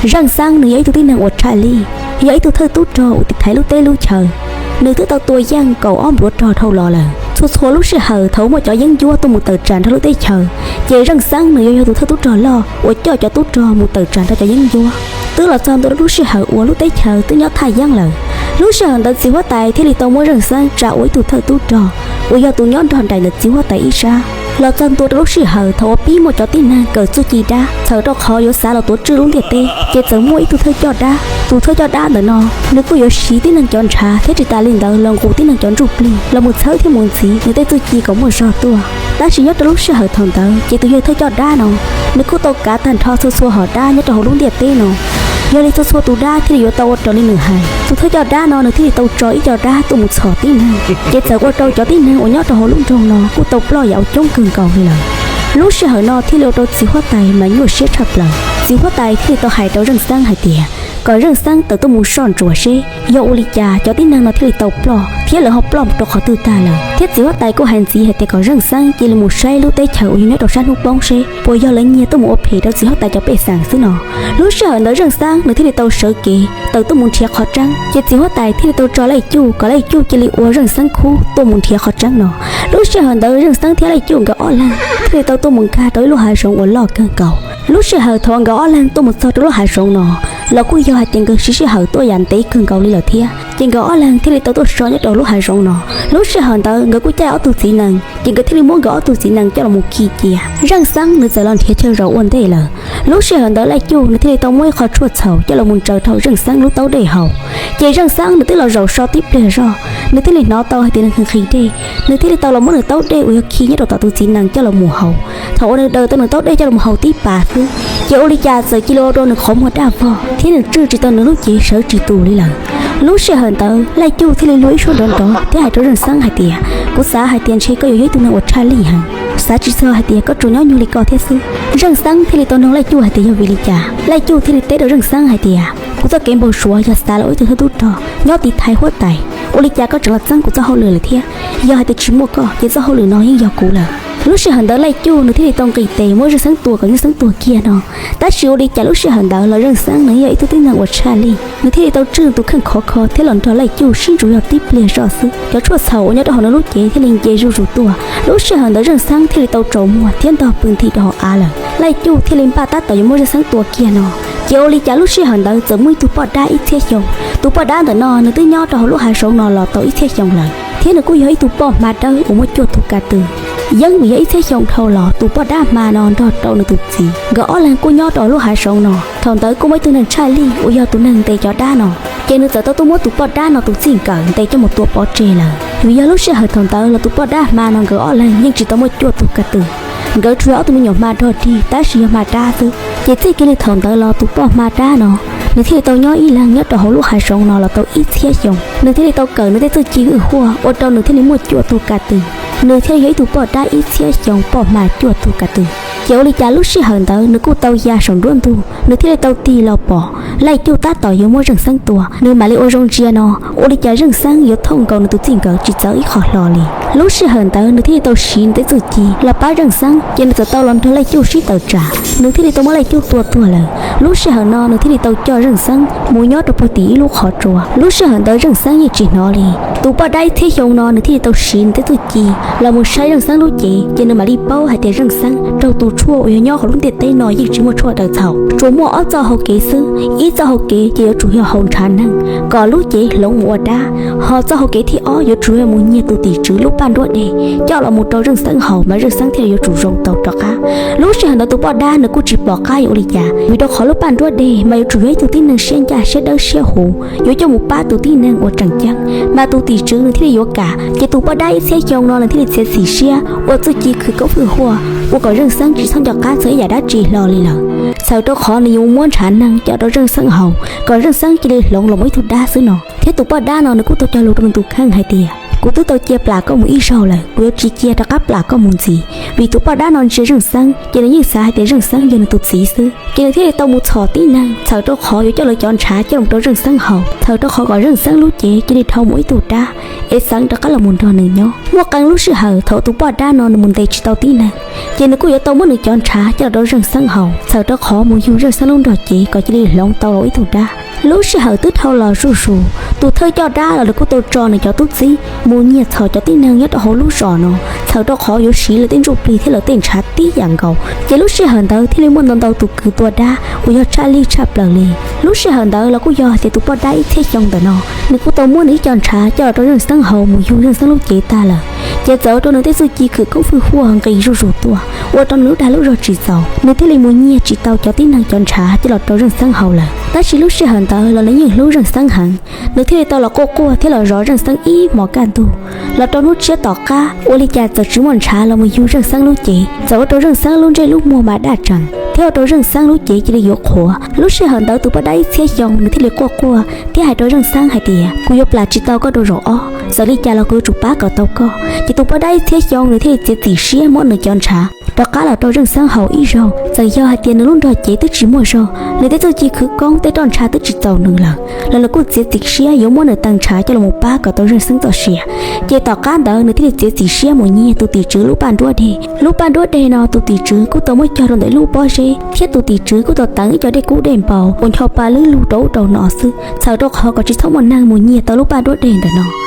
Zeej Xeeb nws yog ib tug tib neeg uas tshaj lij, yog ib tug thawj tub rog uas tiv thaiv lub teb lub chaw. Nws twb tau tua yeej kaum ob npluav rog dhau los lawm. Txhua txhua lub sij hawm thaum muaj cov yeeb ncuab tuaj mus tawm tsam nrog lub teb chaws, ces Zeej Xeeb nws yuav yog tus thawj tub rog loj uas coj cov tub rog mus tawm tsam nrog cov yeeb ncuab. Twb los txog ntua rau lub sij hawm uas lub teb chaws twb nyob thaj yeeb lawm. Lub sij hawm ntawd txiv huab tais thiaj li tau muab Zeej Xeeb tsa ua ib tug thawj tub rog uas yog tus nyob nrog nraim ntawm txiv huab tais ib sab. Los txog ntua rau lub sij hawm thaum uas pib muaj cov tib neeg kawm txuj ci dab txhawm rau qhov yuav xav los tuav tswj lub ntiaj teb, ces txawm muaj ib tug thawj coj dab. Tus thawj coj dab ntawm no, nws kuj yuav siv tib neeg cov ntshav thiab tsis tas li ntawd los nqus tib neeg cov ntsuj plig los mus txhawb thiab mus ntxiv nws tej txuj ci kom muaj zog tuaj. Tab sis nyob rau lub sij hawm thaum ntawd ces tus yawg thawj coj dab no, nws kuj tau kav tag nrho txhua txhua hom dab nyob rau hauv lub ntiaj teb no. Yog li txhua txhua tus dab thiaj li yuav tau ua raws li nws hais. Tus thawj coj dab no nws thiaj li tau tso ib co dab tuaj mus txhom tib neeg, ces txawm ua rau cov tib neeg uas nyob rau hauv lub nroog no kuj tau ploj yam uas coob kawg nkaus li lawm. Lub sij hawm no thiaj li ua rau txiv huab tais mas nyuaj siab tshaj plaws. Txiv huab tais thiaj li tau hais rau Zeej Xeeb hais tias kom Zeej Xeeb tawm tuaj mus soj ntsuam seb yog ua li cas cov tib neeg no thiaj li tau ploj thiab lawv ho ploj rau qhov twg tag lawm. Thiab txiv huab tais kuj hais ntxiv hais tias kom Zeej Xeeb cia li mus saib lub teb chaws uas yog nyob rau sab hnub poob seb puas yog lawv nyiag tuaj mus ua phem rau txiv huab tais cov pej xeem xwb no. Lub sij hawm ntawd Zeej Xeeb nws thiaj li tau sawv kev tawm tuaj mus nrhiav qhov tseeb, ces txiv huab tais thiaj li tau tso Laj Cuj kom Laj Cuj cia li ua Zeej Xeeb khub tuaj mus nrhiav qhov tseeb no. Lub sij hawm ntawd Zeej Xeeb thiab Laj Cuj nkawd ob leeg thiaj li tau tuaj mus nkag rau ib lub hav zoov uas loj kawg nkaus. Lub sij hawm thaum uas nkawd ob leeg tuaj mus txog rau lub hav zoov no los kuj yog hais tias nkawd siv sij hawm tuaj yam ntev kawg nkaus li lawm thiab, ces nkawd ob leeg thiaj li tau tuaj so nyob rau lub hav zoov no. Lub sij hawm ntawd nkawd kuj caij ob tug txiv nees, ces nkawd thiaj li muab nkawd ob tug txiv nees coj los mus khi cia. Zeej Xeeb nws txawm los nrhiav chaw zaum ua ntej lawm. Lub sij hawm ntawd Laj Cuj nws thiaj li tau muab ib qho tshuaj txhaum coj los mus ntsaws rau Zeej Xeeb lub taub dej haus. Ces Zeej Xeeb nws twb los zaum so tib pliag zog, nws thiaj li hnov tau hais tias nws nqhis nqhis dej, nws thiaj li tau los muab nws taub dej uas yog khi nyob rau tom tus txiv nees coj los mus haus. Thaum uas nws daws tau nws taub dej coj los mus haus tib pas xwb, ces ua li cas txawm cia li ua rau nws qhov muag daj vog thiab nws tswj tsis tau nws lub cev sawv tsis tus li lawm. Lub sij hawm ntawd Laj Cuj thiaj li luag ib suab nrov nrov thiab hais rau Zeej Xeeb hais tias, kuv xav hais tias ntshe koj yuav yog ib tug neeg uas tshaj lij heev. Xav tsis txog hais tias koj tsuas nyob nyuag li ko thiab xwb. Zeej Xeeb thiaj li tau nug Laj Cuj hais tias yog vim li cas. Laj Cuj thiaj li teb rau Zeej Xeeb hais tias, kuv txoj kev npau suav yog xav los ua ib tug thawj tub rog nyob tiv thaiv huab tais. Ua li cas koj tseem los txeeb kuv txoj hauj lwm lawm thiab? Yog hais tias tsis muaj koj ces txoj hauj lwm no yeej yog kuv lawm. Lub sij hawm ntawd Laj Cuj nws thiaj li tau nqis tes muab Zeej Xeeb tua kom Zeej Xeeb tuag kiag no. Tab sis ua li cas lub sij hawm ntawd los Zeej Xeeb nws yog ib tug tib neeg uas tshaj lij, nws thiaj li tau tswj tus kheej khov kho thiab los nrog Laj Cuj sib ntsuas yog tib pliag zoj xwb. Cov tshuaj txhaum uas nyob rau hauv nws lub cev thiaj li nce zuj zus tuaj. Lub sij hawm ntawd Zeej Xeeb thiaj li tau tsaus muag thiab ntog pw nthi rau hauv av lawm. Laj Cuj thiaj li npaj tab tom yuav muab Zeej Xeeb tua kiag no. Ces ua li cas lub sij hawm ntawd txawm muaj ib tug poj dab ib txhiab xyoo. Tus poj dab ntawm no nws twb nyob rau hauv lub hav zoov no los tau ib txhiab xyoo lawm, thiab nws kuj yog ib tug poj hma dawb uas muaj cuaj tug ka tw. Yeej vim yog ib txhiab xyoo dhau los tus poj dab hma no nrog rau nws tus txiv, nkawd ob leeg kuj nyob rau lub hav zoov no. Thaum ntawd kuj muaj ib tug neeg tshaj lij uas yog tus neeg ntes cov dab no, ces nws txawm tau tuaj muab tus poj dab no tus txij nkawm ntes coj mus tua pov tseg lawm. Vim yog lub sij hawm thaum ntawd los tus poj dab hma no nkawd ob leeg yeej tsis tau muaj cuaj tug ka tw, nkawd tsuas yog ob tug me nyuam hma rog dig tab sis yog hma dab xwb. Ces txij kiag li thaum ntawd los tus poj hma dab no, nws thiaj li tau nyob ib leeg nyob rau hauv lub hav zoov no los tau ib txhiab xyoo. Nws thiaj li tau kawm nws tej txuj ci hwj huaj ua rau nws thiaj li muaj cuaj tug ka tw. Nws thiaj li yog ib tug poj dab ib txhiab xyoo poj hma cuaj tug ka tw. Ces ua li cas lub sij hawm ntawd nws kuj tau ya saum nruab ntug, nws thiaj li tau tig los pom Laj Cuj tab tom yuav muab Zeej Xeeb tua, nws mam li ua zoo ntsia no, ua li cas Zeej Xeeb yuav thooj nkaus nws tus txij nkawm tsis txawv ib qho hlo li. Lub sij hawm ntawd nws thiaj li tau siv nws tej txuj ci los pab Zeej Xeeb, ces nws txawm tau los nrog Laj Cuj sib tawm tsam, nws thiaj li tau muab Laj Cuj tua tuag lawm. Lub sij hawm no nws thiaj li tau coj Zeej Xeeb mus nyob rau puag tim ib lub qhov tsua. Lub sij hawm ntawd Zeej Xeeb yeej tsis hnov li. Tus poj dab ib txhiab xyoo no nws thiaj li tau siv nws tej txuj ci los mus saib Zeej Xeeb lub cev, ces nws mam li paub hais tias Zeej Xeeb raug tus tshuaj uas yog nyob hauv lub ntiaj teb no yeej tsis muaj tshuaj daws txhaum, tsuas muaj ob txoj hau kev xwb. Ib txoj hau kev ces yuav tsum yog haus ntshav neeg kom lub cev hloov mus ua dab, ho txoj hau kev thib ob yuav tsum yog mus nyiag tus tim tswv lub paj nruab deg coj los mus rau Zeej Xeeb haus mas Zeej Xeeb thiaj li yuav tsum zoo tau rov qab. Lub sij hawm ntawd tus poj dab nws kuj tsis pom qab yuav ua li cas, vim rau qhov lub paj nruab deg mas yuav tsum yog ib tug tib neeg siab ncaj siab dawb siab huv, yuav coj mus pab tus tib neeg uas tseem ceeb, mas tus tim tswv nws thiaj li yuav kam. Ces tus poj dab ib txhiab xyoo no nws thiaj li txiav txim siab ua txuj ci khwv koob hwj huaj, ua kom Zeej Xeeb tsis txhob nco qab txog ib yam dab tsi hlo li lawm. Txhawm rau qhov nws yuav muab ntshav neeg coj rau Zeej Xeeb haus, kom Zeej Xeeb cia li hloov los mus ib tug dab xwb no. Thiab tus poj dab no nws kuj tau cog lus rau nws tus kheej hais tias, kuv twb tau cia plam koj mus ib zaug lawm, kuv yuav tsis cia rov qab plam koj mus ntxiv, vim tus poj dab no ntsia Zeej Xeeb ces nws yeej xav hais tias Zeej Xeeb yog nws tus txiv xwb. Ces nws thiaj li tau mus txhom tib neeg txhawm rau qhov yuav coj lawv cov ntshav coj los rau Zeej Xeeb haus, txhawm rau qhov kom Zeej Xeeb lub cev cia li dhau mus ib tug dab es Xeeb rov qab los mus nrog nws nyob. Muaj qee lub sij hawm thaum tus poj dab no nws mus ntes tsis tau tib neeg, ces nws kuj yuav tau muab nws cov ntshav coj los rau Zeej Xeeb haus, txhawm rau qhov mus yug Zeej Xeeb lub nrog cev kom cia li hloov tau los ib tug dab. Lub sij hawm twb dhau los zuj zus, tus thawj coj dab los nws kuj tau tso nws cov tub txib mus nyiag txhom cov tib neeg nyob rau hauv lub zos no, txhawm rau qhov yuav siv lawv tej ntsuj plig thiab lawv tej ntshav tib yam nkaus. Ces lub sij hawm ntawd thiaj li muaj ntau ntau tus kws tua dab uas yog tshaj lij tshaj plaws li. Lub sij hawm ntawd los kuj yog hais tias tus poj dab ib txhiab xyoo ntawm no, nws kuj tau muab nws ib co ntshav coj los rau Zeej Xeeb haus mus yug Zeej Xeeb lub cev tag lawm. Ces txawm ua rau nws tej txuj ci khwv koob fwj huaj nqis zuj zus tuaj, ua rau nws lub dag lub zog tsis txaus, nws thiaj li mus nyiag tsis tau cov tib neeg cov ntshav coj los rau Zeej Xeeb haus lawm. Tab sis lub sij hawm ntawd los nws yeej hlub Zeej Xeeb heev, nws thiaj li tau los quaj quaj thiab los zov Zeej Xeeb ib hmos kaj ntug. Los rau hnub tshiab tom qab, ua li cas txawm tsis muaj ntshav los mus yug Zeej Xeeb lub cev, txawm ua rau Zeej Xeeb lub ntsej lub muag mas daj tsees, thiab ua rau Zeej Xeeb lub cev cia li yuav qhuav. Lub sij hawm ntawd tus poj dab ib txhiab xyoo nws thiaj li quaj quaj thiab hais rau Zeej Xeeb hais tias, kuv yuav plam tsis tau koj rau zaum ob, txawm li cas los kuv yuav tsum pab kom tau koj. Ces tus poj dab ib txhiab xyoo nws thiaj li txiav txim siab muab nws cov ntshav rov qab los rau Zeej Xeeb haus ib zaug. Txawm yog hais tias nws lub nrog cev twb tsis muaj zog, nws tej txuj ci khwv koob tej roj ntsha twb tsis txaus nws lawm, los nws kuj txiav txim siab yuav muab nws tag ntshav coj los mus pab kom tau Zeej Xeeb txoj sia. Ces tom qab ntawd nws thiaj li txiav txim siab mus nyiag tus tim tswv lub paj nruab dej. Lub paj nruab dej no tus tim tswv kuj tau muab cog rau ntawm ib lub pob zeb, thiab tus tim tswv kuj tau teev ib co dej kub dej npau uas ncho pa lwb lug rau ub rau no xwb, txhawm rau qhov kom tsis txhob muaj neeg mus nyiag tau lub paj nruab dej ntawm no.